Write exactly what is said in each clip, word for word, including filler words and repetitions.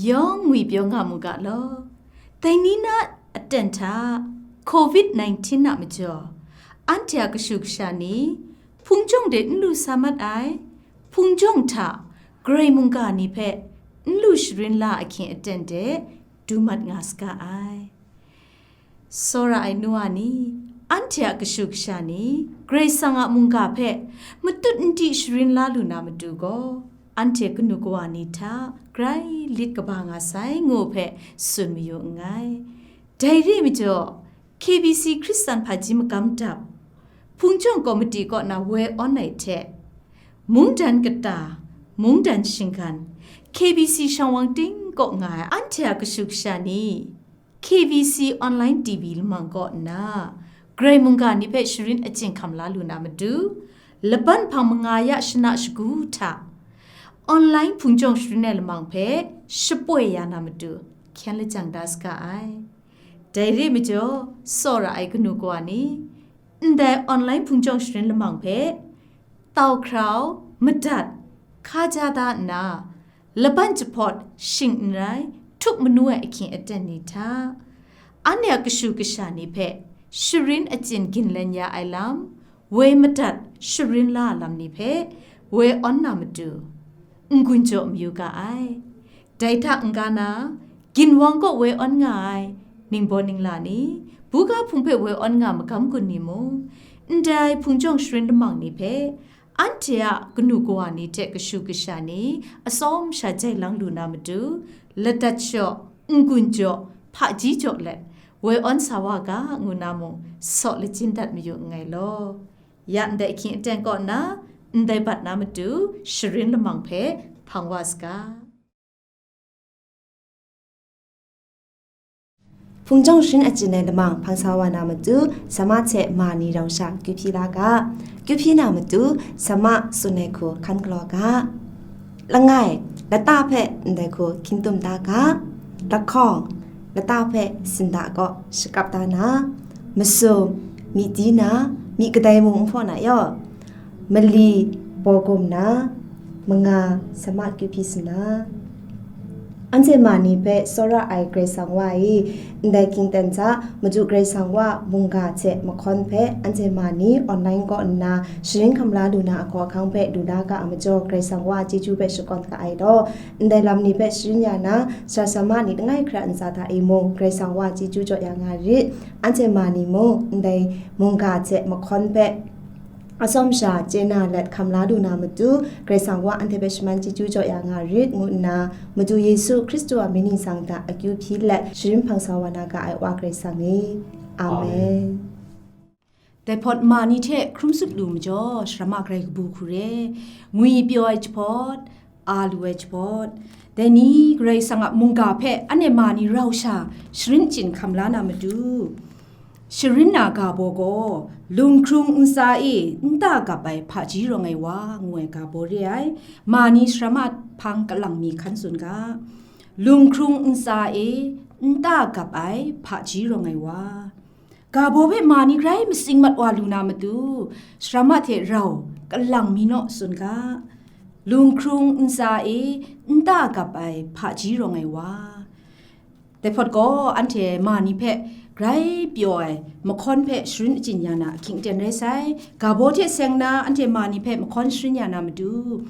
Yawng ngwi pyaw nga mu ga law. Dai ni na aten hta, covid nineteen a majaw, anhte a kashu kasha ni, hpung jawng de n lu sa mat ai, hpung jawng hta Karai mungga ni hpe n lu sharin la ahkying aten de du mat nga saga ai. Tsawra ai nu wa ni, anhte a kashu kasha ni, Karai Kasang a mungga hpe matut n di sharin la lu na matu gaw, anhte kanu kawa ni hta grai lit kaba nga sai, ngu hpe tsun mayu nngai. Dai re majaw, K B C Hkristan hpaji magam dap, hpung jawng komiti kaw na woi awn ai hte, mungdan kata, mungdan shinggan, K B C shawng wang ting kaw nga ai anhte a kashu kasha ni, K B C online T V lamang kaw nna, Karai mungga ni hpe sharin achyin hkam la lu na matu, laban hpang manga ya shana shagu hta, online hpung jawng sharin ai lamang hpe shapoi ya na matu, hkyen lajang da saga ai. Dai re majaw, tsawra ai kanu kawa ni, ndai online hpung jawng sharin lamang hpe tau hkrau, madat, hka ja da nna, laban jahpawt shing n rai, htup manu ai ahkying aten ni hta, anhte a kashu kasha ni hpe sharin achyin ginlen ya ai lam, woi madat sharin la lam ni hpe woi awn na matu, n-gun jaw mayu ga ai. Dai hta n-ga na, ginwang kaw woi awn nga ai ningbaw ningla ni, buga hpung hpe woi awn nga magam gun ni mung, ndai hpung jawng sharin lamang ni hpe, anhte a kanu kawa ni hte kashu kasha ni atsawm sha jai lang lu na matu, ladat shaw, n-gun jaw, hpaji jaw let, woi awn sa wa ga, ngu na mung, saw lachin dat mayu nngai law. Ya ndai ahkying aten kaw nna, ndai bat na matu, sharin lamang hpe hpang wa saga. Hpung jawng sharin achyin ai lamang hpang sa wa na matu, sa ma hte ma ni rau sha kyu hpyi la ga. Kyu hpyi na matu, sa ma tsun ai hku hkan galaw ga. Langai, lata hpe ndai hku hkying tum da ga. Lahkawng, lata hpe sinda kaw shakap da na. Masum, myi di na, myi kadai mung n hpaw na yaw. Mali, baw gum na, manga, sa ma kyu hpyi sa na. Anhte ma ni hpe tsawra ai Karai Kasang wa i, ndai hkying ten hta, madu Karai Kasang wa mungga hte mahkawn hpe anhte ma ni online kaw nna sharin hkam la lu na ahkaw ahkang hpe lu la ga a majaw, Karai Kasang wa chyeju hpe shakawn ga ai law, ndai lam ni hpe sharin ya na, sara sa ma ni langai hkra ntsa hta e mung, Karai Kasang wa chyeju jaw ya nga rit. Anhte ma ni mung, ndai mungga hte mahkawn hpe atsawm sha chye na let hkam la lu na matu, Karai Kasang wa anhte hpe shaman chyeju jaw ya nga rit, ngu nna, Madu Yesu Hkristu a mying ningsang hta akyu hpyi let, sharin hpang sa wa na ga ai Wa Karai Kasang e. Amen. Dai hpawt ma ni hte hkrum tsup lu majaw, sara ma karai kabu hku re, ngwi pyaw ai jahpawt, a lu ai jahpawt, dai ni Karai Kasang a mungga hpe anhte ma ni rau sha sharin chyin hkam la na matu, sharin na ga baw gaw, Lunghkrung ntsa e nta gap ai hpaji rawng ai wa, ngu ai ga baw re ai. Ma ni sara ma hpang kalang mi hkan tsun ga, Lunghkrung ntsa e nta gap ai hpaji rawng ai wa. Ga baw hpe ma ni grai matsing mat wa lu na matu, sara ma hte rau kalang mi naw tsun ga, Lunghkrung ntsa e nta gap ai hpaji rawng ai wa. Dai hpawt gaw anhte ma ni hpe grai pyaw ai mahkawn hpe sharin achyin ya na ahkying aten rai sai. Ga baw hte seng na anhte ma ni hpe mahkawn sharin ya na matu,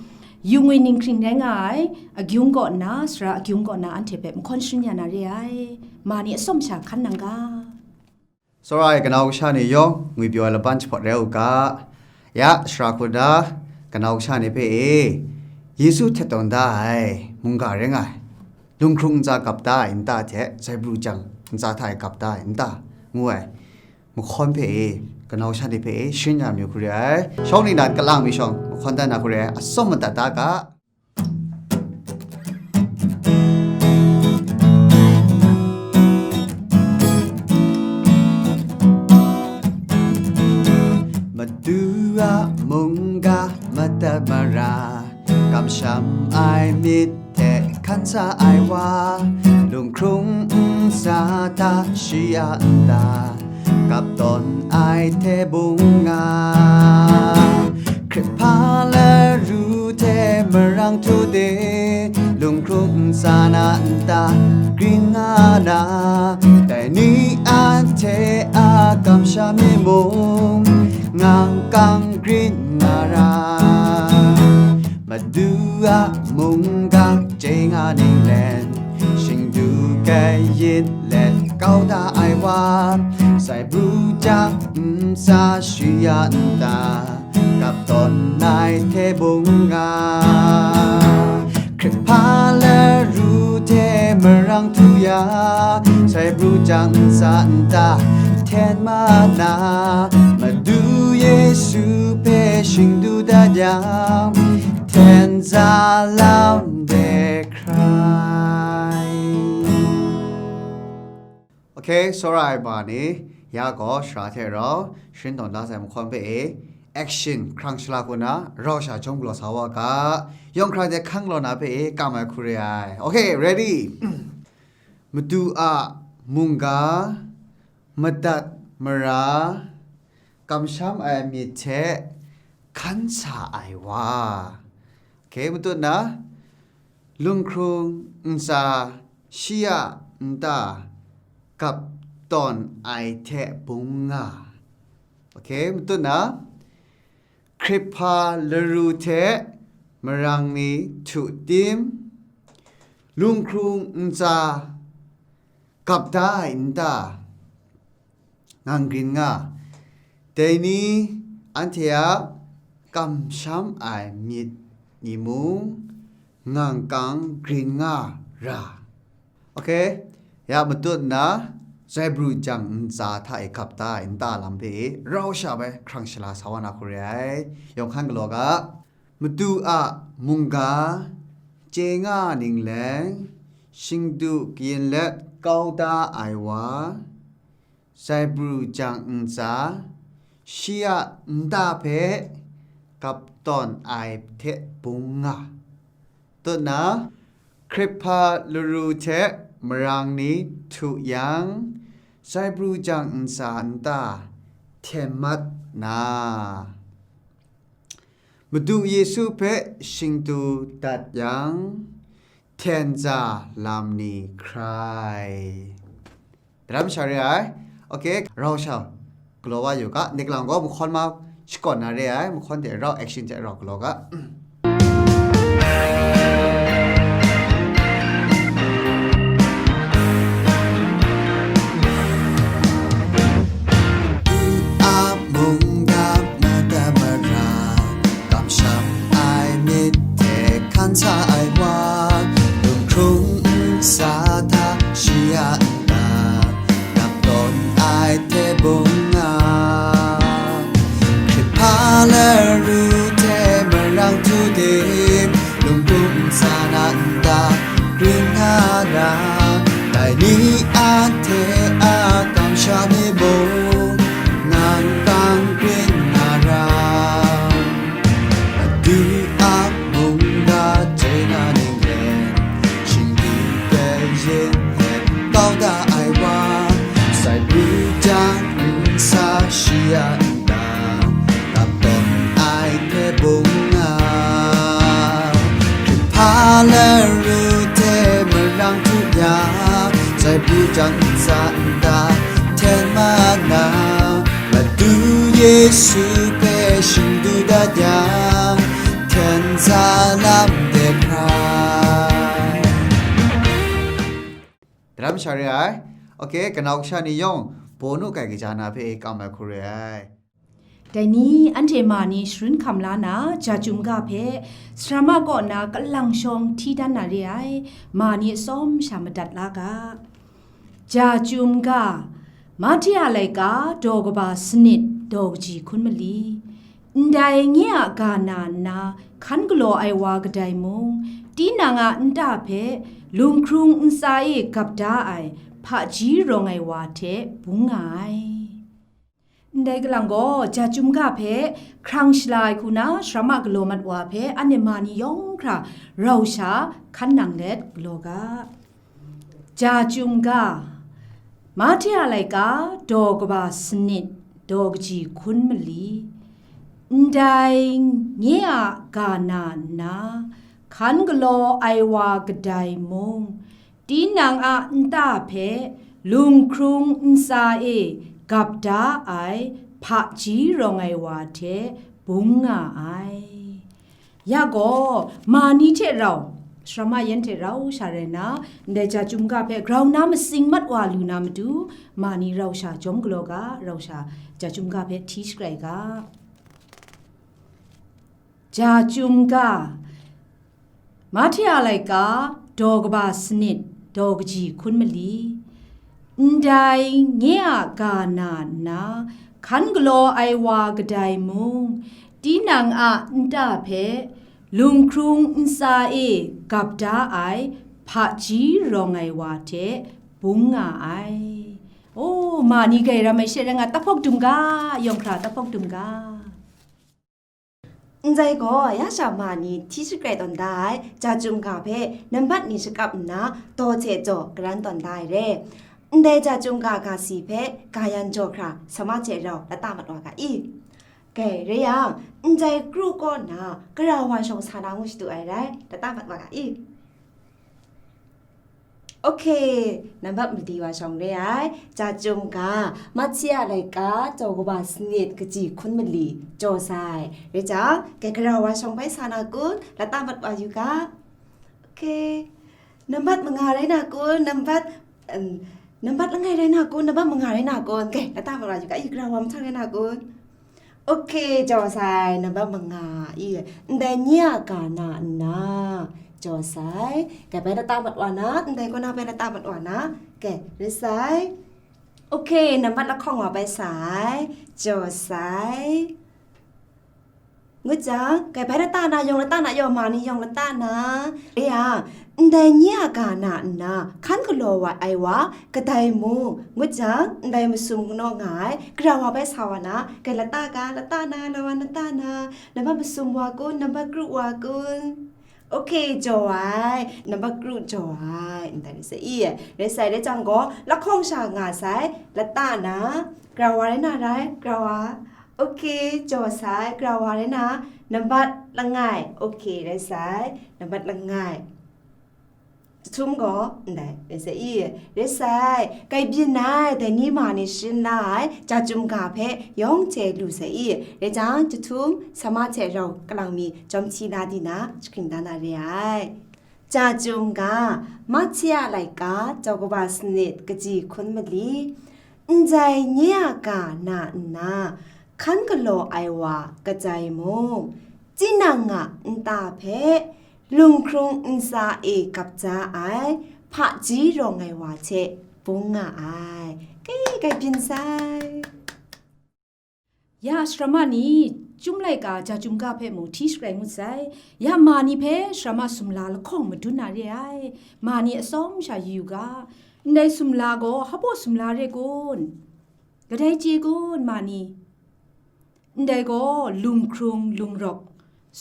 yu ngwi ninghkring rai nga ai agyung kaw nna, sara agyung kaw nna anhte hpe mahkawn sharin ya na re ai. Ma ni atsawm sha hkan nang ga. Tsawra ai kanau kasha ni yawng, ngwi pyaw ai laban jahpawt rai u ga. Ya, sara hku na, kanau kasha ni hpe e, Yesu htet tawn da ai mungga rai nga ai, Lunghkrung ntsa gap da ai nta hte, Zaibru jang ntsa hta e gap da ai nta, ngu ai mahkawn hpe e, kanau kasha ni hpe e, sharin ya mayu hku re ai. Shawng ningnan kalang mi shawng, mahkawn dan na hku re ai, atsawm madat da ga. Madu a mungga madat mara, kamsham ai myit hte hkan sa ai wa, Lunghkrung ntsa hta shi a nta kap tawn ai hte bung nga. Hkrit hpa laru hte marang htu de, Lunghkrung Sa na nta grin nga na, dai ni anhte a kamsham e mung, ngang kang grin nga ra. Madu a mungga chye nga ninglen, shingdu kayin let kau da ai wa, sai bru jang nsa shi ya nta, kap tawn ai hte bung nga. Hkrit hpa laru hte marang htu ya, sai bru jang nsa nta hten ma na, Madu Yesu hpe shingdu dat yang, hten za lam de hkrai. Okay, tsawra ai ma ni, ya gaw shara hte rau sharin tawn da sai mahkawn hpe e, action hkrang shala hku na rau sha jawm galaw sa wa ga, yawng hkra de hkan galaw na hpe e kam ai hku re ai. Okay, ready? Madu a mungga, madat mara, kamsham ai myit hte hkan sa ai wa. Okay, matut na, lunghkrung ntsa shi a nta kap tawn ai hte bung nga. Okay, matut na, hkrit hpa laru hte marang ni htu tim, lunghkrung ntsa kap da ai nta, ngang grin nga. Dai ni anhte a kamsham ai myit ni mung ngang kang grin nga ra. Okay, ya matut na, sai bru jang ntsa hta e kap da ai nta lam hpe rau sha bai hkrang shala sa wa na hku re ai. Yawng hkan galaw ga, Madu a mungga chye nga ninglen, shingdu kayin let kau da ai wa, sai bru jang ntsa, shi a nta hpe kap tawn ai hte bung nga. Tut na, hkrit hpa laru hte marang ni htu yang, sai bru jang ntsa nta hten mat na, Madu Yesu hpe shingdu dat yang, hten za lam ni hkrai. Daram sha re ai. Okay, rau sha galaw wa yu ga, nik lang gaw mahkawn ma shakawn na re ai, mahkawn de rau action hte rau galaw ga. A mungga mada mara, kamsham ai myit hte hkan sa ai wa, lunghkrung ntsa hta shi a nta, kap tawn ai hte bung nga. Hkrit hpa laru hte marang htu tim, lunghkrung ntsa na nta grin nga ra, dai ni anhte a kamsham e mung, ngang kang grin nga ra. Madu a mungga chye nga ninglen, shingdu kayin let kau da ai wa, sai bru jang ntsa shi a nta, kap tawn ai hte bung nga. Hkrit hpa laru hte marang htu ya, sai bru jang ntsa nta hten ma na, Madu Yesu hpe shingdu dat yang, hten za lam de hkrai. Daram sha re ai. Okay, kanau kasha ni yawng, bawnu kai kaja na hpe kam ai hku re ai. Dai ni anhte ma ni sharin hkam la na, ja chyum ga hpe sarama kaw na kalang shawng hti dan na re ai, ma ni atsawm sha madat la ga. Ja chyum ga, Mahte a laika, daw kaba sanit, daw kaji hkun mali. Ndai nye a ga na nna hkan galaw ai wa kadai mung, tinang a nta hpe lunghkrung ntsa e gap da ai hpaji rawng ai wa hte bung nga ai. Ndai kalang gaw, ja chyum ga hpe hkrang shala ai hku na, sarama galaw mat wa hpe anhte ma ni yawng hkra rau sha hkan nang let galaw ga. Ja chyum ga, Mahte a laika, daw kaba sanit, daw kaji hkun mali. Ndai nye a ga na nna, Hkan galaw ai wa kadai mung, tinang a nta hpe lunghkrung ntsa e gap da ai hpaji rawng ai wa hte bung nga ai. Ya gaw, ma ni hte rau, sarama yan hte rau sha rai na, ndai ja chyum ga hpe grau na matsing mat wa lu na matu, ma ni rau sha jawm galaw ga, rau sha ja chyum ga hpe hti shakrai ga. Ja chyum ga, Mahte a laika, daw kaba sanit, daw kaji hkun mali. Ndai nye a ga na nna, hkan galaw ai wa kadai mung, tinang a nta hpe lunghkrung ntsa e gap da ai hpaji rawng ai wa hte bung nga ai. O, ma ni grai ram ai she rai nga, tahpawk dum ga, yawng hkra tahpawk dum ga. Ndai gaw, ya sha ma ni hti shakrai tawn da ai, ja chyum ga hpe nambat ni shakap nna, daw hte jaw karan tawn da ai re. Ndai ja chyum ga ga si hpe, ga yan jaw hkra, sama hte rau lata mat wa ga i. Kai, rai yang, ndai kru kaw na, gara wa shawng sa na ngu shadu ai rai, lata mat wa ga i. Ok, nambat mali wa shawng re ai, ja chyum ga, Mahte a laika, daw kaba sanit kaji hkun mali, jaw sai. Rai jang, kai gara wa shawng bai sa na kun, lata mat wa yu ga. Ok, nambat manga rai na kun, nambat, em, nambat langai rai na kun, nambat manga rai na kun, kai, lata mat wa yu ga, i gara wa mahtang rai na kun. Ok, jaw sai, nambat manga, i, ndai nye a ga na nna, jaw sai, kai bai lata mat wa na, ndai kaw na bai lata mat wa na, kai, rai sai. Ok, nambat lahkawng wa bai sai, jaw sai. Ngut jang, kai bai lata na, yawng lata na, yawng ma ni yawng lata na, rai yang, ndai nye a ga na nna, hkan galaw wa ai wa, kadai mung, ngut jang, ndai masum kanaw nga ai, gara wa bai sa wa na, kai lata ga, lata na, lawan lata na, nambat masum wa kun, nambat kru wa kun. Ok, jaw ai, nambat kru jaw ai, ndai rai sa i, rai sai rai jang gaw, lahkawng sha nga sai, lata na, gara wa rai na rai, gara wa, Ok, jaw sai, gara wa rai na, nambat langai. Ok, rai sai, nambat langai. Jahtum gaw, ndai, rai sai i, rai sai, kai byin ai, dai ni ma ni sharin la ai, ja chyum ga hpe, yawng hte lu sai i, rai jang, jahtum, sama hte rau, kalang mi, jawm hti na di na, jahkring da na re ai. Ja chyum ga, Mahte a laika, daw kaba sanit, kaji hkun mali, ndai nye a ga na nna, hkan galaw ai wa kadai mung, tinang a nta hpe lunghkrung ntsa e gap da ai hpaji rawng ai wa hte bung nga ai. Kai, kai byin sai. Ya, sarama ni, chyum laika, ja chyum ga hpe mung hti sharai ngut sai. Ya, ma ni hpe sarama sumla lahkawng madun na re ai. Ma ni atsawm sha yu yu ga, ndai sumla gaw hpaw sumla re kun? Kadai chye kun, ma ni? Ndai gaw lunghkrung, lungrawk,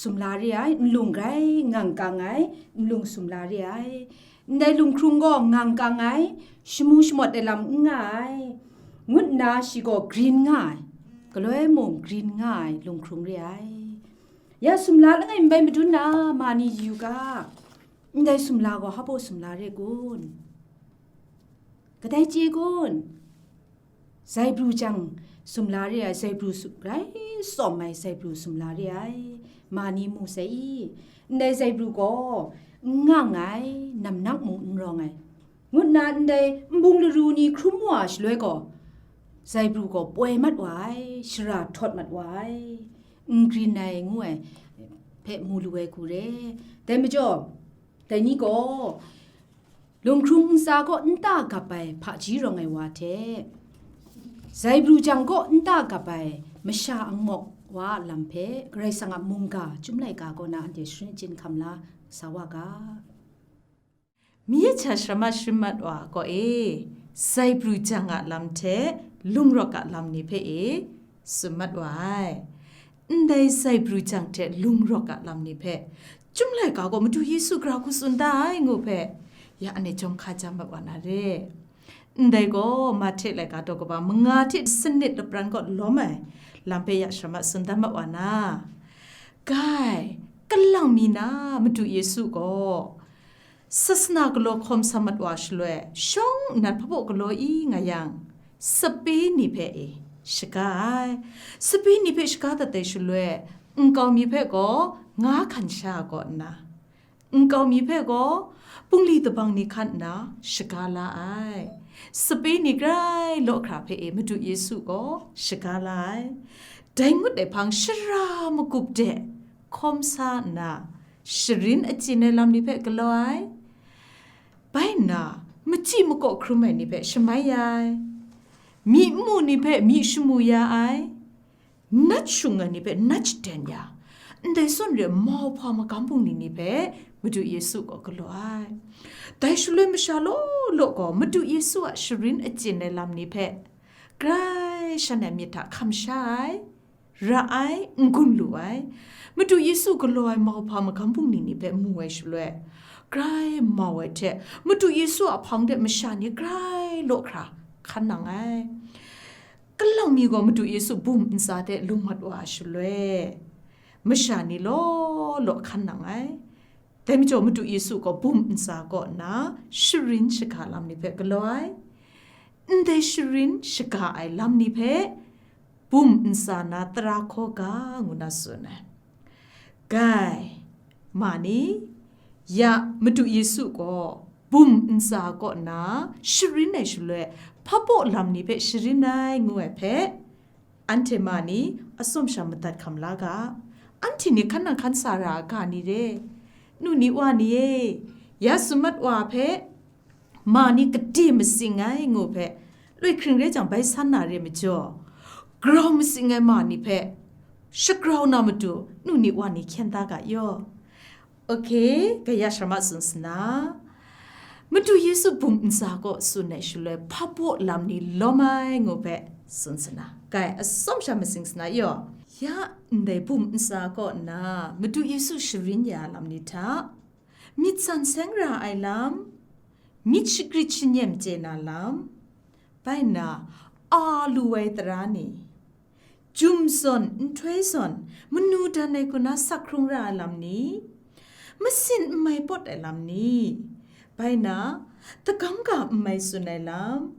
sumla re ai, nlung grai ngang kang ai, nlung sumla re ai. Ndai lunghkrung gaw ngang kang ai, shamu shamawt ai lam n nga ai, ngut nna shi gaw grin nga ai, galoi mung grin nga ai lunghkrung re ai. Ya sumla langai n bai madun na, ma ni yu ga, ndai sumla gaw hpaw sumla re kun? Kadai chye kun? Zaibru jang sumla re ai, zaibru su-, grai tsawm ai zaibru sumla re ai, ma ni mu sai i? Ndai zaibru gaw n ngang ai, namnak mung n rawng ai, ngut nna ndai nbung laru ni hkrum wa shaloi gaw, zaibru gaw poi mat wa ai, shara htawt mat wa ai, n grin ai ngu ai hpe mu lu ai hku re. Dai majaw, dai ni gaw, Lunghkrung ntsa kaw nta gap ai hpaji rawng ai wa hte, zaibru jang kaw nta gap ai masha angawk wa a lam hpe Karai Kasang a mungga Chyum Laika kaw na anhte sharin chyahkam la sa wa ga. Myi hta sharama sharin mat wa kaw e, zaibru jang a lam hte lungrawk a lam ni hpe e tsun mat wa ai. Ndai zaibru jang hte lungrawk a lam ni hpe, Chyum Laika gaw Madu Yesu gara hku tsun da ai ngu hpe, ya anhte jawm hka jam mat wa na re. Ndai gaw Mahte laika daw kaba manga hte sanit lapran kaw lawm ai lam hpe ya sharama tsun dan mat wa na. Gai, Kalang mi na Madu Yesu gaw sasana galaw hkawm sa mat wa shaloi, shawng nnan hpabaw galaw i nga yang, sape ni hpe e shaga ai. Sape ni hpe shaga dat ai shaloi, nkau mi hpe gaw nga hkan sha kaw nna, nkau mi hpe gaw bungli dabang ni hkan nna shaga la ai. Sape ni grai law hkra hpe e Madu Yesu gaw shaga la ai. Dai ngut ai hpang shara magup de hkawm sa nna, sharin achyin ai lam ni hpe galaw ai. Bai nna, machyi makaw hkrum ai ni hpe shamai ya ai. Myi n mu ni hpe myi shamu ya ai. Nat shung ai ni hpe nat shaden ya. Ndai zawn re ai mauhpa magam bungli ni hpe Madu Yesu gaw galaw ai. Dai shaloi masha law law gaw Madu Yesu a sharin achyin ai lam ni hpe grai shan ai myit hta hkam sha ai, ra ai, n-gun lu ai. Madu Yesu galaw ai mauhpa magam bungli ni hpe mu ai shaloi, grai mau ai hte, Madu Yesu a hpang de masha ni grai law hkra hkan nang ai. Kalang mi gaw Madu Yesu bum ntsa hte lung mat wa ai shaloi, masha ni law law hkan nang ai. Dai majaw Madu Yesu gaw bum ntsa kaw nna sharin shaga lam ni hpe galaw ai. Ndai sharin shaga ai lam ni hpe bum ntsa na tara hkaw ga ngu na tsun ai. Gai, ma ni, ya Madu Yesu gaw bum ntsa kaw nna sharin ai shaloi, hpabaw lam ni hpe sharin ai ngu ai hpe, anhte ma ni atsawm sha madat hkam la ga. Anhte ni hkan nang hkan sa ra ai ga ni re, nu ni wa ni e, ya tsun mat wa hpe, ma ni gade matsing ai ngu hpe, loi hkring rai jang bai san na re majaw, grau matsing ai ma ni hpe shagrau na matu nu ni wa ni hkyen da ga yaw. Ok, kaya sharma tsun sana. Madu Yesu bum ntsa kaw tsun ai shaloi hpabaw lam ni lawm ai ngu hpe tsun sana. Kai atsawm sha matsing sana yaw. Ya ndai bum ntsa kaw nna Madu Yesu sharin ya lam ni hta, myit san seng ra ai lam, myit shagrit shanyem chye na lam, bai nna a lu ai tara ni, jum zawn, nhtoi zawn, manu dan ai hku na sak hkrung ra ai lam ni, masin n mai pawt ai lam ni, bai nna, tagam ga n mai tsun ai lam,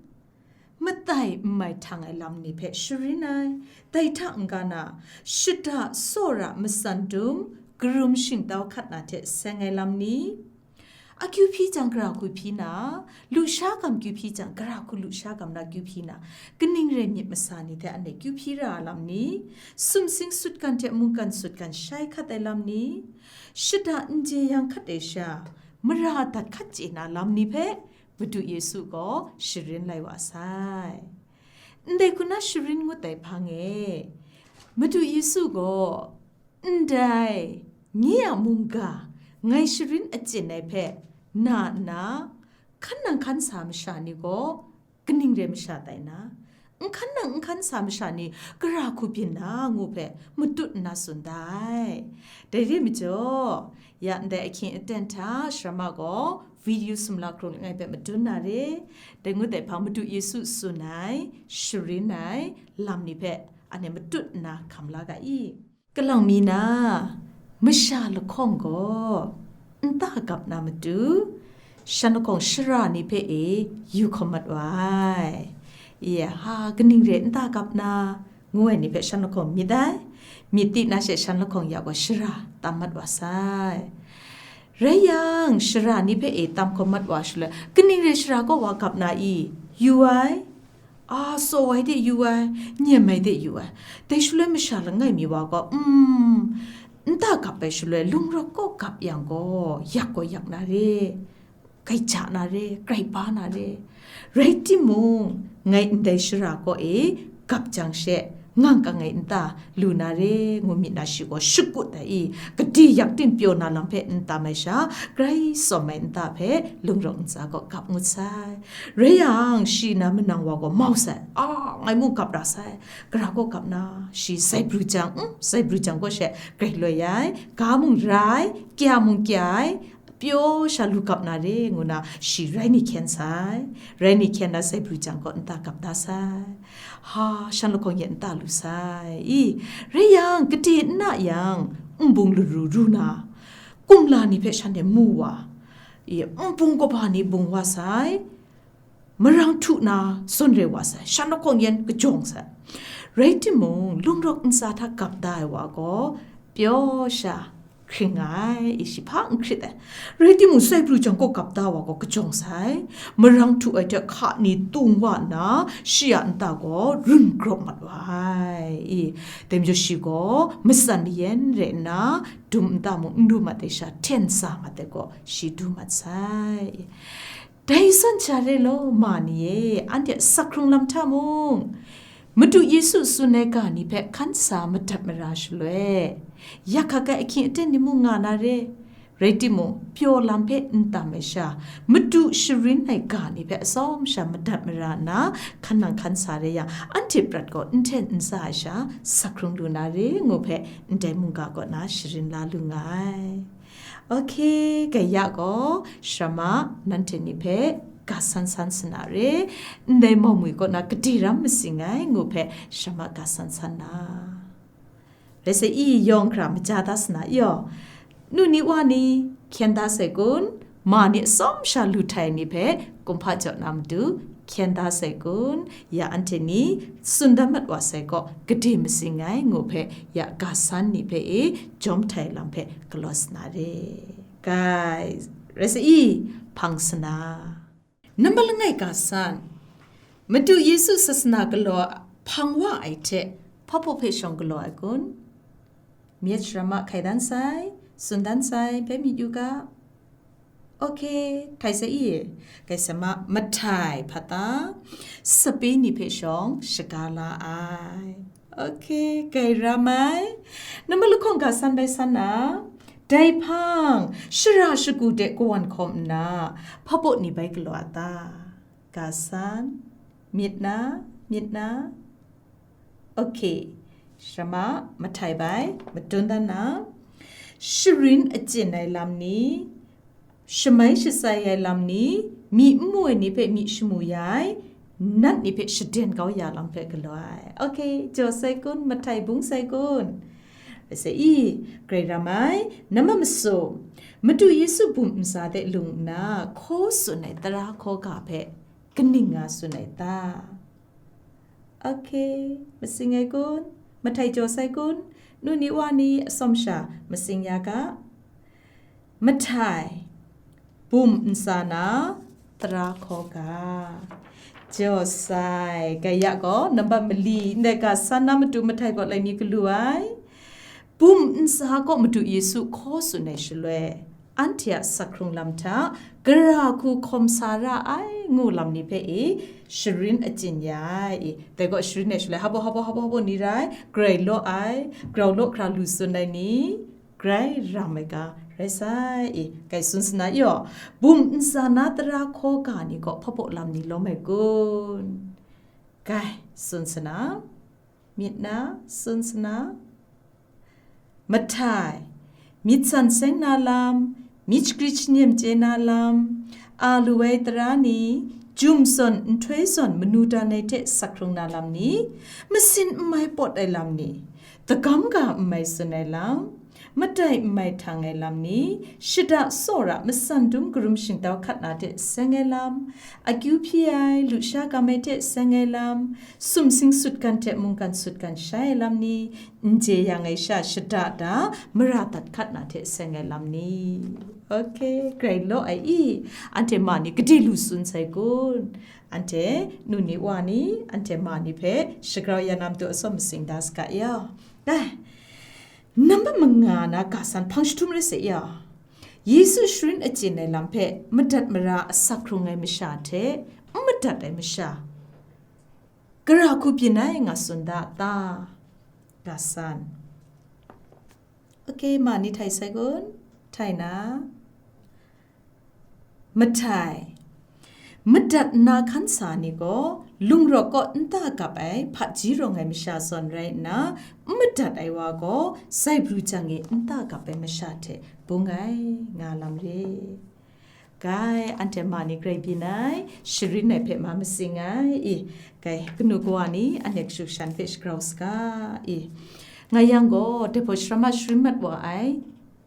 matai n mai htang ai lam ni hpe sharin ai. Dai hta n-ga na, shada tsawra matsan dum, karum shingtau hkat na hte seng ai lam ni, akyu hpyi jang gara hku hpyi na, lusha gam kyu hpyi jang gara hku lusha gam na kyu hpyi na, kaning rai myit masa ni hte anhte kyu hpyi ra ai lam ni, sumsing sutgan hte mungkan sutgan shai hkat ai lam ni, shada n jeyang hkat ai sha, mara dat hkat chye na lam ni hpe, Madu Yesu gaw sharin lai wa sai. Ndai hku na sharin ngut ai hpang e, Madu Yesu gaw, ndai nye a mungga ngai sharin achyin ai hpe na nna, hkan nang hkan sa masha ni gaw kaning rai masha tai na, n hkan nang n hkan sa masha ni gara hku byin na ngu hpe matut nna tsun da ai. Dai re majaw, ya ndai ahkying aten hta sharama gaw video sumla hkrung langai hpe madun na re. Dai ngut ai hpang Madu Yesu tsun ai, sharin ai lam ni hpe anhte matut nna hkam la ga i? Kalang mi na, masha lahkawng gaw nta gap na matu, shan lahkawng shara ni hpe e yu hkawm mat wa ai. Iya, ha, kaning re nta gap na, ngu ai ni hpe shan lahkawng myit ai, myit ti na she shan lahkawng ya gaw shara tam mat wa sai. Rai yang, shara ni hpe e tam hkawm mat wa shaloi, kaning re shara kaw wa gap na i? Yu ai, a, tsaw ai de yu ai, nyem ai de yu ai. Dai shaloi masha langai mi wa gaw, um, nta gap ai shaloi lung rawk kaw gap yang gaw, yak gaw yak na re, grai ja na re, grai ba na re. Rai timung, ngai ndai shara kaw e gap jang she, ngang kang ai nta lu na re, ngu myit na shi gaw shakut ai i, gade yak ting pyaw na lam hpe n tam ai sha, grai tsawm ai nta hpe lung rawk ntsa gaw gap ngut sai. Rai yang, shi na manang wa gaw mau sai, a, ngai mung gap ra sai, gara gaw gap na, shi sai bru jang, mm, sai bru jang gaw she grai loi ai, ga mung rai, kya mung kya ai, pyaw sha lu gap na re, ngu na shi rai ni hkyen sai, rai ni hkyen na sai bru jang gaw nta gap da sai, ha, shan lahkawng ye nta lu sai, i, rai yang, gade n na yang, nbung laru ru na, kumla ni hpe shanhte mu wa, i, npung kaba ni bung wa sai, marang htu na zawn re wa sai, shan lahkawng yan kajawng sai. Rai timung, lungrawk ntsa hta gap da ai wa gaw, pyaw sha hkring ai, i, shi hpa n hkrit ai. Rai timung, sai pru jang kaw gap da wa gaw kajawng sai, marang htu ai hte hka ni tung wa nna, shi a nta gaw run grawp mat wa ai, i, dai majaw shi gaw matsan mayan rai nna, dum nta mung n du mat ai sha, hten sa mat ai gaw, shi du mat sai. Dai zawn sha re law, ma ni e, anhte a sak hkrung lam hta mung, Madu Yesu tsun ai ga ni hpe hkan sa madat mara shaloi, yak hkak ai ahkying aten ni mung nga na re. Rai timung, pyaw lam hpe n tam ai sha, Madu sharin ai ga ni hpe atsawm sha madat mara nna, hkan nang hkan sa re yang, anhte prat gaw n hten n sa ai sha, sak hkrung lu na re, ngu hpe ndai mungga kaw na sharin la lu nga ai. Ok, gaya gaw, sharama nanhte ni hpe ga san san sa na re, ndai mawmwi kaw na gade ram masing ai, ngu hpe sharama ga san san na. Rai sa i, yawng hkra maja da sa na yaw, nu ni wa ni, hkyen da sai kun, ma ni atsawm sha lu htai ni hpe kumhpa jaw na matu, hkyen da sai kun, ya anhte ni tsun dan mat wa sai gaw, gade masing ai, ngu hpe, ya ga san ni hpe e jawm htai lam hpe galaw sa na re. Gai, rai sa i, hpang sa na. Nambat langai ga san, Madu Yesu sasana galaw hpang wa ai hte, hpabaw hpe shawng galaw ai kun? Myit sharam a hkai dan sai, tsun dan sai, bai myit yu ga. Ok, htai sa i, hkai sa ma, Mahtai hpa ta, sape ni hpe shawng shaga la ai. Ok, grai ram ai. Nambat lahkawng ga san bai san na, dai hpang, shara shagu de kawan hkawm nna, hpabaw ni bai galaw a ta? Ga san, myit na, myit na. Ok, sharam a, Mahtai bai, madun dan na, sharin achyin ai lam ni, shamai shatsai ai lam ni, myi n mu ai ni hpe myi shamu ya ai, nat ni hpe shaden kau ya lam hpe galaw ai. Ok, jaw sai kun, Mahtai bung sai kun? Rai sa i, grai ram ai, nambat masum, Madu Yesu bum ntsa de lung nna, hkaw tsun ai tara hkaw ga hpe kaning nga tsun ai ta? Ok, masing ai kun? Mahtai jaw sai kun? Nu ni wa ni atsawm sha masing ya ga. Mahtai, bum ntsa na tara hkaw ga. Jaw sai, gaya gaw nambat mali, ndai ga san na matu Mahtai gaw lai mi galu ai. Bum ntsa kaw Madu Yesu hkaw tsun ai shaloi, anhte a sak hkrung lam hta, gara hku hkawm sa ra ai, ngu lam ni hpe e, sharin achyin ya ai. Dai gaw sharin ai shaloi, hpabaw, hpabaw, hpabaw, hpabaw ni rai, grai law ai, grau law hkra lu tsun ai ni, grai ram ai ga, rai sai, e, grai tsun sa na yaw, bum ntsa na tara hkaw ga ni gaw hpabaw lam ni lawm ai kun? Grai tsun sa na, myit na, tsun sa na. Mahtai, myit san seng na lam, myit shagrit shanem chye na lam, a lu ai tara ni, jum zawn nhtoi zawn manu dan ai hte sak hkrung na lam ni, masin n mai pawt ai lam ni, dagam ga n mai tsun ai lam, matai n mai htang ai lam ni, shada tsawra matsan dum karum shingtau hkat na hte seng ai lam, akyu hpyi ai, lusha gam ai hte seng ai lam, sumsing sutgan hte mungkan sutgan shai ai lam ni, n je yang ai sha shada da mara dat hkat na hte seng ai lam ni. Ok, grai law ai i, anhte ma ni gade lu tsun sai kun? Anhte nu ni wa ni, anhte ma ni hpe shagrau ya na matu atsawm masing da saga ya. Ai, nambat manga na ga san hpang jahtum rai sa ya. Yesu sharin achyin ai lam hpe madat mara asak hkrung ai masha hte n madat ai masha, gara hku byin ai nga tsun da ta? Ga san. Ok, ma ni htai sai kun? Htai na. Mahtai, madat nna hkan sa ni gaw, lungrawk kaw nta gap ai hpaji rawng ai masha zawn rai nna, n madat ai wa gaw, sai pru jang e nta gap ai masha hte bung ai, nga lam re. Gai, anhte ma ni grai byin ai, sharin ai hpe ma masing ai, i, gai, kanu kawa ni, anhte kashu kashan hpe shagrau saga, i. Nga yang gaw, dai hpaw sharam a sharin mat wa ai,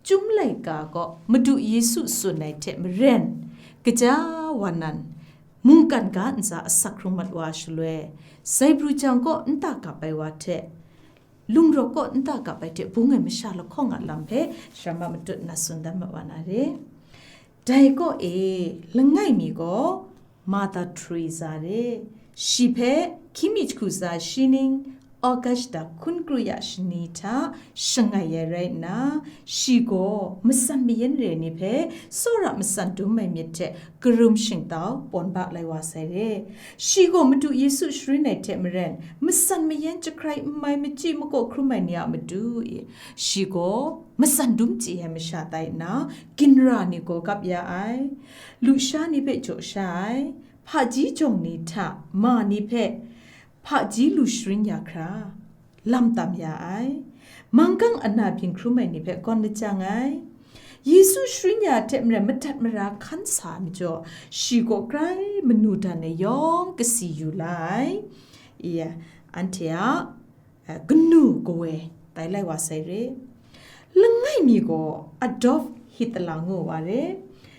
Chyum laika gaw Madu Yesu tsun ai hte maren, kaja wa nan, mungkan ga ntsa asak hkrung mat wa shaloi, Zaibru jang kaw nta gap ai wa hte, lungrawk kaw nta gap ai hte bung ai masha lahkawng a lam hpe sharama matut na tsun dan mat wa na re. Dai kaw e, langai mi gaw Mother Teresa re, shi hpe hkying mi jahku tsa shi ning, August da hkun kru ya shani hta shangai ai rai nna, shi gaw matsan mayan re ni hpe tsawra matsan dum ai myit hte karum shingtau pawn ba lai wa sai re. Shi gaw Madu Yesu sharin ai hte maren, matsan mayan jahkrai n mai machyi makaw hkrum ai ni a matu e, shi gaw matsan dum chye ai masha tai nna, ginra ni gaw gap ya ai, lusha ni hpe jaw sha ai, hpaji jawng ni hta ma ni hpe hpaji lu sharin ya hkra, lam tam ya ai, manggang ana byin hkrum ai ni hpe gawn lajang ai, Yesu sharin ya hte maren madat mara hkan sa ai majaw, shi gaw grai manu dan ai yawng kasi yu la ai. Iya, anhte a, eh, kanu kawe tai lai wa sai re. Langai mi gaw Adolf Hitler ngu wa re.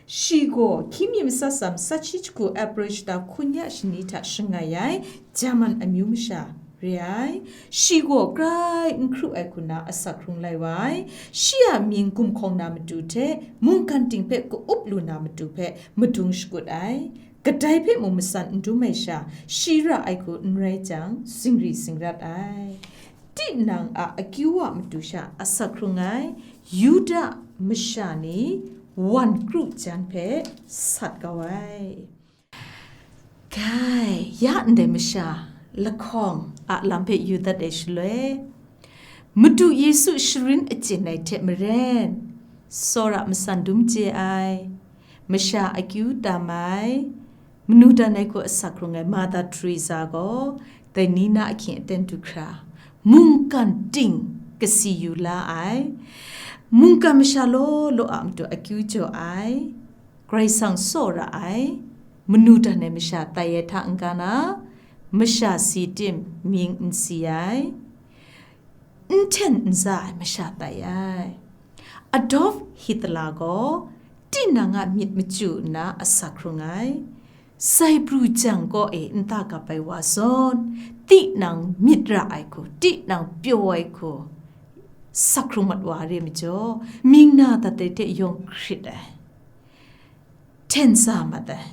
Shi gaw hkying mi matsat tsa matsat shi jahku April shata hkun ya shani hta shangai ai German amyu masha re ai. Shi gaw grai n hkru ai hku na asak hkrung lai wa ai. Shi a mying gumhkawng na matu hte mungkan ting hpe ka-up lu na matu hpe madung shakut ai. Kadai hpe mung matsan n dum ai sha, shi ra ai hku n rai jang, zingri zingrat ai. Tinang a akyu a matu sha asak hkrung ai Yuda masha ni wan kru jan hpe sat kau ai. Kai, ya ndai masha lahkawng a lam hpe yu dat ai shaloi, Madu Yesu sharin achyin ai hte maren, tsawra matsan dum chye ai, masha akyu tam ai, manu dan ai hku asak hkrung ai Mother Teresa gaw, dai ni na ahkying aten du hkra, mungkan ting kasi yu la ai, mungkan masha law law a matu akyu jaw ai, Karai Kasang tsawra ai, manu dan ai masha tai ai hta n-ga na, masha si tim mying n si ai, n hten n za ai masha tai ai. Adolf Hitler gaw tinang a myit machyu nna asak hkrung ai. Zaibru jang kaw e nta gap ai wa zawn, tinang myit ra ai hku, tinang pyaw ai hku, sak hkrung mat wa re majaw, mying na dat ai hte yawng hkrit ai, hten sa mat ai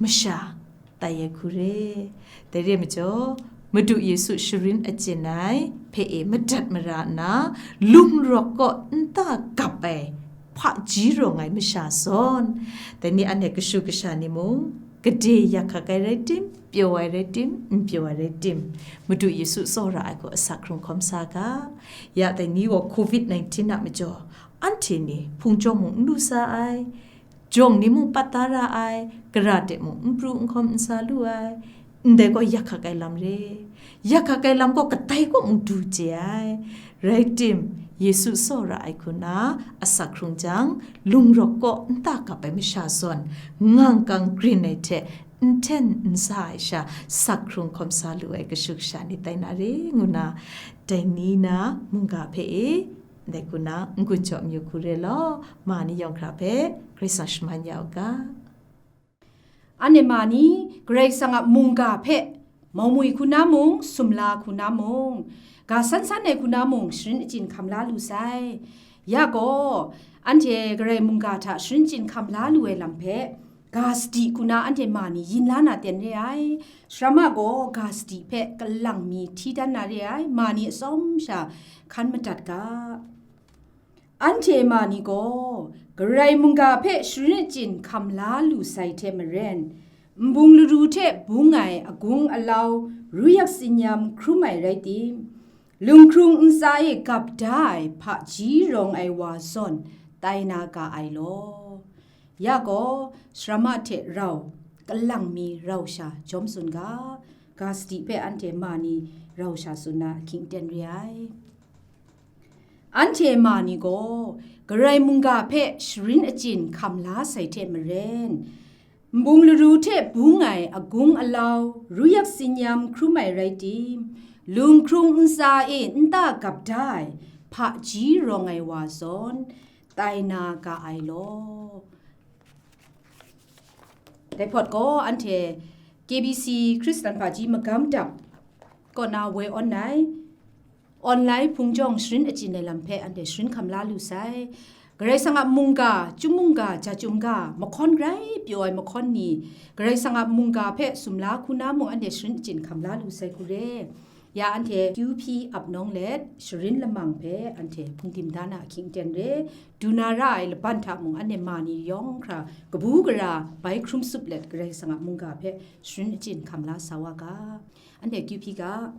masha tai ai hku re. Dai re majaw, Madu Yesu sharin achyin ai hpe e madat mara nna, lungrawk kaw nta gap ai hpaji rawng ai masha zawn, dai ni anhte kashu kasha ni mung, gade yak hkak ai rai tim, pyaw ai rai tim, n pyaw ai rai tim, Madu Yesu tsawra ai hku asak hkrung hkawm sa ga. Ya dai ni gaw covid nineteen a majaw, anhte ni hpung jawng mung n lu sa ai, jawng ni mung pat da ra ai, gara de mung n pru n hkawm n sa lu ai, ndai gaw yak hkak ai lam re. Yak hkak ai lam gaw kadai kaw mung du chye ai. Rai tim, Yesu tsawra ai hku na asak hkrung jang, lungrawk kaw nta gap ai masha zawn, ngang kang grin ai hte n hten n sa ai sha, sak hkrung hkawm sa lu ai kashu kasha ni tai na re, ngu na, dai ni na mungga hpe e, ndai hku na n-gun jaw amyu hku re law, ma ni yawng hkra hpe Karai Kasang shaman ya u ga. Anhte ma ni Karai Kasang a mungga hpe maumwi hku na mung, sumla hku na mung, ga san san ai hku na mung, sharin achyin hkam la lu sai. Ya gaw, anhte Karai mungga hta sharin achyin hkam la lu ai lam hpe, ga sadi hku na anhte ma ni yin la na ten re ai. Sara ma gaw ga sadi hpe kalang mi hti dan na re ai, ma ni atsawm sha hkan madat ga. Anhte ma ni gaw, Karai mungga hpe sharin achyin hkam la lu sai hte maren, nbung laru hte bung ai agung alau, ruyak tsinyam hkrum ai rai tim, lunghkrung ntsa e gap da ai hpaji rawng ai wa zawn tai na ga ai law. Ya gaw, sara ma hte rau, kalang mi rau sha jawm tsun ga, ga sadi hpe anhte ma ni rau sha tsun na ahkying ten re ai. Anhte ma ni gaw, Karai mungga hpe sharin achyin hkam la sai hte maren, nbung laru hte bung ai agung alau, ruyak tsinyam hkrum ai rai tim, lunghkrung ntsa e nta gap da ai hpaji rawng ai wa zawn tai na ga ai law. Dai hpawt gaw anhte K B C Hkristan hpaji magam dap kaw na woi awn ai online hpung jawng sharin achyin ai lam hpe anhte sharin hkam la lu sai. Karai Kasang a mungga, chyum mungga, ja chyum ga, mahkawn grai pyaw ai mahkawn ni, Karai Kasang a mungga hpe sumla hku na mung anhte sharin achyin hkam la lu sai hku re. Ya anhte Q P ap nawng let sharin lamang hpe anhte hpungdim da na ahkying aten re, du na ra ai laban hta mung anhte ma ni yawng hkra kabu gara bai hkrum sup let Karai Kasang a mungga hpe sharin achyin hkam la sa wa ga. Anhte Q P ga,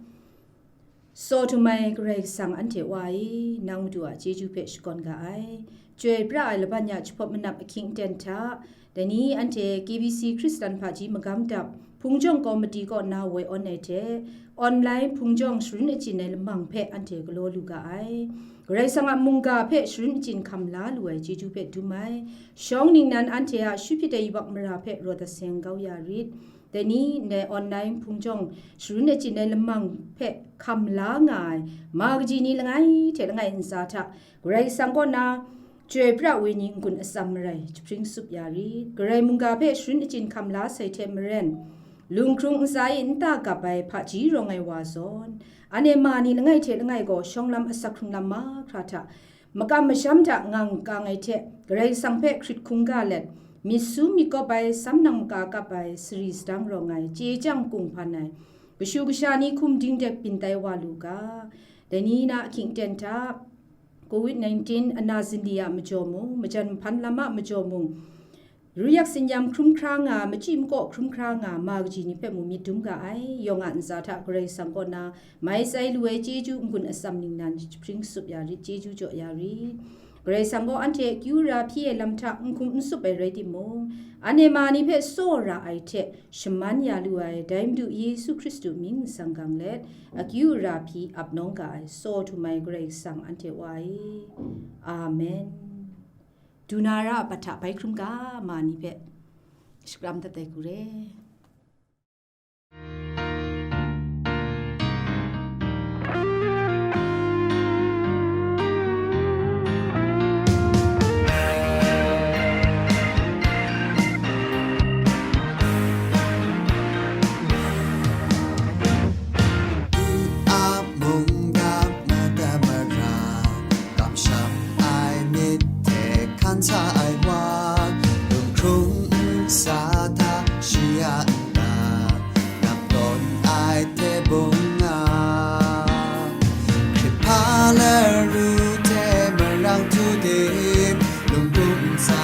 Saw htum ai Karai Kasang anhte Wa e, nang Madu a chyeju hpe shakawn ga ai. Chyoi pra ai laban ya jahpawt manap ahkying aten hta, dai ni anhte K B C Hkristan hpaji magam dap, hpung jawng kawmiti kaw na woi awn ai hte, online hpung jawng sharin achyin ai lamang hpe anhte galaw lu ga ai. Karai Kasang a mungga hpe sharin achyin hkam la lu ai chyeju hpe dum ai. Shawng ningnan anhte a shupyit ai yubak mara hpe rawt aseng kau ya rit. Dai ni ndai online hpung jawng sharin achyin ai lamang hpe hkam la nga ai ma kaji ni langai hte langai ntsa hta Karai Kasang kaw na chyoi pra ai wenyi n-gun atsam marai jahpring sup ya rit. Karai mungga hpe sharin achyin hkam la sai hte maren, lunghkrung ntsa e nta gap ai hpaji rawng ai wa zawn, anhte ma ni langai hte langai gaw shawng lam asak hkrung lam mahkra hta makam masham hta ngang kang ai hte, Karai Kasang hpe hkrit hkungga let, myit su myit kawp ai, sam nang maka kap ai, sari sadang rawng ai, chye chyang kung hpan ai, kashu kasha ni hkum dingdek byin tai wa lu ga. Dai ni na ahkying aten hta, covid nineteen ana zinli a majaw mung, majan mahpan lam a majaw mung, ruyak tsinyam hkrum hkra nga, machyi makaw hkrum hkra nga, ma kaji ni hpe mung myit dum ga ai. Yawng a ntsa hta Karai Kasang kaw na mai tsai lu ai chyeju n-gun atsam ningnan jahpring sup ya rit, chyeju jaw ya rit. Karai Kasang gaw anhte akyu ara hpyi ai lam hta n hkum n sup ai rai timung, anhte ma ni hpe tsaw ra ai hte shaman ya lu ai, dai Madu Yesu Hkristu mying n tsang gang let, akyu ara hpyi ap nawng ga ai, saw htum ai Karai Kasang anhte Wa e. Amen. Du na ra a bat hta bai hkrum ga ma ni hpe shakram dat ai hku re. A mung ga mada mara, kamsham ai myit hte hkan sa ai wa, lunghkrung ntsa hta shi a nta, nap tawn ai hte bung nga. Hkrit hpa laru hte marang htu dip, lungpum ntsa